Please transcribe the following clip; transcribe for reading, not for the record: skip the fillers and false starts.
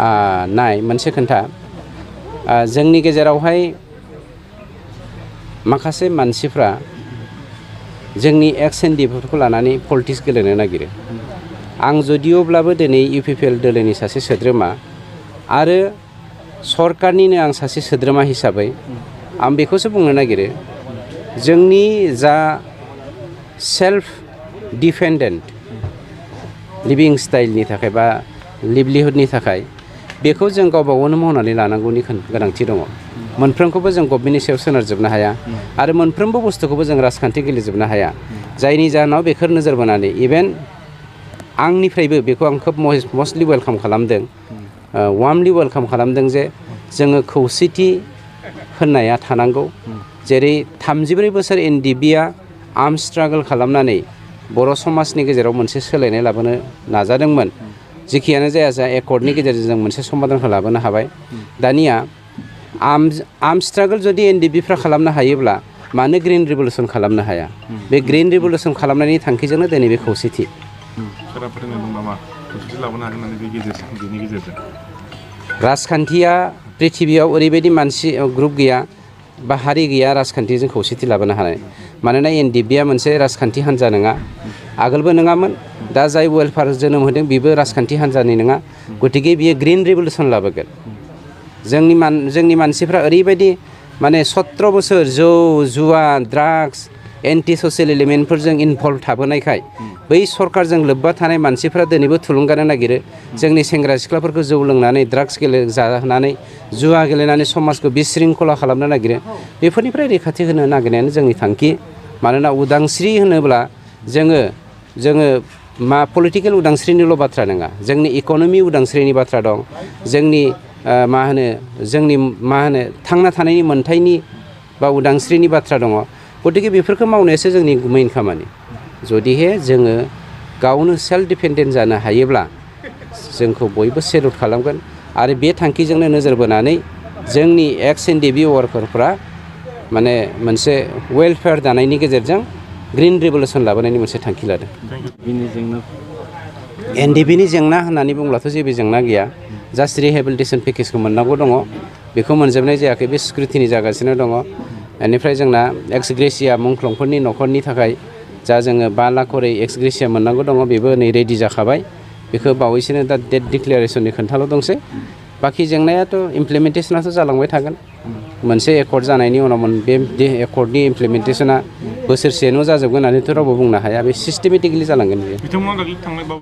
नाय मोनसे खोन्था जोंनि गेजेरावहाय माखासे मानसिफ्रा जोंनि एक्स एनडिएफबीखौ लानानै पलिटिक्स गेलेनो नागिरो आं जदिअब्लाबो दिनै इउपिपिएल दोलोनि सासे सोद्रोमा आरो सरकारनिनो आं सासे सोद्रोमा हिसाबै आं बेखौसो बुंनो नागिरो जोंनि जा सेल्फ डिपेन्डेन्ट लिभिं स्टाइलनि थाखाय बा लिभलिहुडनि थाखाय बेखौ जों गावबा गावनो मावनानै लानांगौनि गोनांथि दङ मोनफ्रोमखौबो जों गभर्नमेन्टनि सायाव सोनारजोबनो हाया आरो मोनफ्रोमबो बुस्थुखौबो जों राजखान्थि गेलेजोबनो हाया जायनि जाहोनाव बेखौ नोजोर बोनानै इभेन आंनिफ्रायबो बेखौ आं खोब मस्टलि वेलकाम खालामदों वार्मलि वेलकाम खालामदों जे जोङो खौसेथि होननाया थानांगौ जेरै 34 बोसोर एनडिएफबिआ आर्म स्ट्रागल खालामनानै बर' समाजनि गेजेराव मोनसे सोलायनाय लाबोनो नाजादोंमोन जिखियानो जाया एकर्डनि गेजेरजों जों मोनसे समाधानखौ लाबोनो हाबाय दानिया आर्म स्ट्रागल जुदि एनडिएफबिफ्रा खालामनो हायोब्ला मानो ग्रिन रिभलिउसन खालामनो हाया बे ग्रिन रिभलिउसन खालामनायनि थांखिजोंनो दिनै बे खौसेथि राजखान्थिया पृथिबियाव ओरैबायदि मानसि ग्रुप गैया बा हारि गैया राजखान्थिजों खौसेथि लाबोनो हानाय मानोना एनडिएफबिआ मोनसे राजखान्थि हान्जा नङा आगोलबो नङामोन दा जाय वेलफेयार जोनोम होदों बेबो राजखान्थि हान्जानि नङा गतिके बियो ग्रिन रिभलिउसन लाबोगोन जोंनि मानसिफ्रा ओरैबायदि माने 17 बोसोर जौ जुवा ड्राग्स एन्टि ससियेल एलिमेन्टफोरजों इनभल्भ थाबोनायखाय बै सरकारजों लोब्बा थानाय मानसिफ्रा दिनैबो थुलुंगानो नागिरो जोंनि सेंग्रा सिख्लाफोरखौ जौ लोंनानै ड्राग्स जानानै जुवा गेलेनानै समाजखौ बिशृंखला खालामनो नागिरो बेफोरनिफ्राय रैखाथि होनो नागिरनायानो जोंनि थांखि मानोना उदांस्रि होनोब्ला जोङो पलिटिकेल उदांस्रिनिल' बाथ्रा नङा जोंनि इक'नमि उदांस्रिनि बाथ्रा दं जोंनि थांना थानायनि मोन्थायनि बा उदांस्रिनि बाथ्रा दङ गतिके बेफोरखौ मावनायासो जोंनि मेइन खामानि जुदिहे जोङो गावनो सेल्फ डिपेन्डेन्ट जानो हायोब्ला जोंखौ बयबो सेल्युट खालामगोन आरो बे थांखिजोंनो नोजोर बोनानै जोंनि एक्स एनडिएफबी वार्कारफ्रा माने मोनसे वेलफेयार दानायनि गेजेरजों ग्रिन रिभलिउसन लाबोनायनि मोनसे थांखि लादों एनडिएफबिनि जेंना होननानै बुंब्लाथ' जेबो जेंना गैया जास्ट रिहेबिलिटेसन पेकेजखौ मोननांगौ दङ बेखौ मोनजोबनाय जायाखै बे स्क्रुटिनि जागासिनो दङ बेनिफ्राय जोंना एक्स ग्रेसिया मुंख्लंफोरनि न'खरनि थाखाय जा जोङो 5 लाख करै एक्स ग्रेसिया मोननांगौ दङ बेबो नै रेडि जाखाबाय बेखौ बावैसोनो दा डेट डिक्लेरेसननि खोन्थाल' दंसै बाखि जेंनायाथ' इमप्लिमेन्टेसनाथ' जालांबाय थागोन मोनसे एकर्ड जानायनि उनाव बे एकर्डनि इमप्लिमेन्टेसना बोसोरसेनो जाजोबगोन होननानैथ' रावबो बुंनो हाया बे सिस्टेमेटिकलि जालांगोन बियो